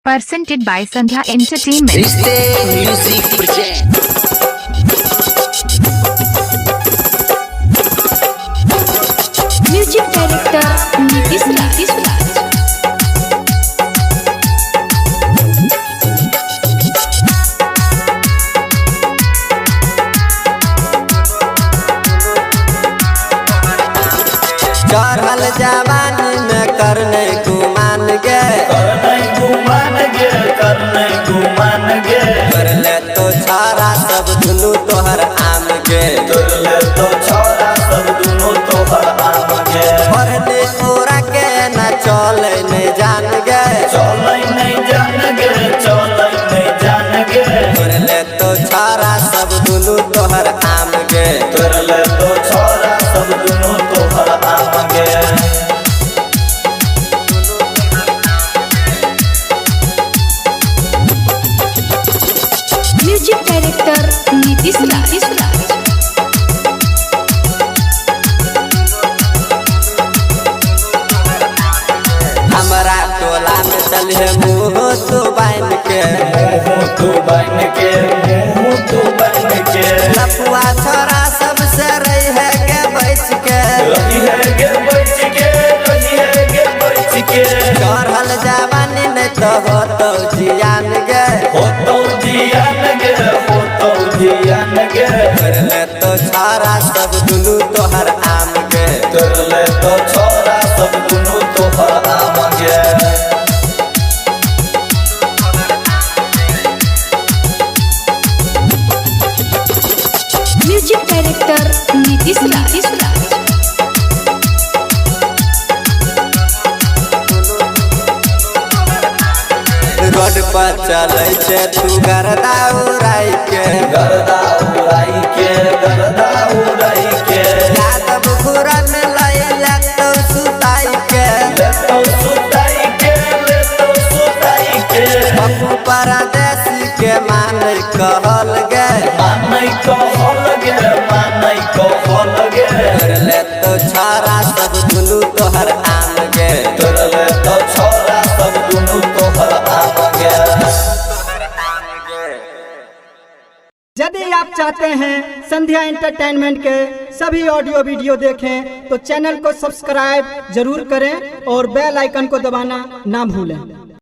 Presented by Sandhya Entertainment. Rishte music present. Music director Nitish Raj. चढ़ल जवानी में करने गुमान गे। करनै गुमान गे, करनै गुमान गे। करले तो छारा सब दुनू तोहर आम गे। तोरले तो छोरा सब दुनू तोहर आम गे। पढ़ने ओरा के न चले नहीं जान गे। चलै नहीं जान गे, चलै नहीं जान गे। करले तो छारा सब दुनू तोहर आम गे। तोरले तो छोरा सब दुनू तोहर आम गे। Music director Nitish Raj. हमरा टोला में चले मुँह तू बांध के। मुँह तू बन के, मुँह तू बन के। लफुआ छोरा सबसे रही है के बच के। रही है गे बच के, रही है गे बच के। चढ़ल जवानी नहीं तो हो तो जियान गे। हो तो जियान गे, हो तो जियान गे। करले तो छारा सब दुनू तोहर आम गे। तोरले तो छोरा सब दुनू तोहर आम गे। Music director Nitish Raj. Road पर चलै छै तू गर्दा उड़ाई के। गर्दा उड़ाई के, गर्दा उड़ाई के। यादव घुरन लय लेतौ सुताई के। लेतो सुताई के, लेतो सुताई के। पप्पू परदेसी के मान कहल गे। मानै कहल गे, मानै कहल गे। करले तो छारा सब दुनू तोहर आम गे। तोरले तो छोरा सब दुनू तोहर आम गे। यदि आप चाहते हैं संध्या एंटरटेनमेंट के सभी ऑडियो वीडियो देखें तो चैनल को सब्सक्राइब जरूर करें और बेल आइकन को दबाना ना भूलें।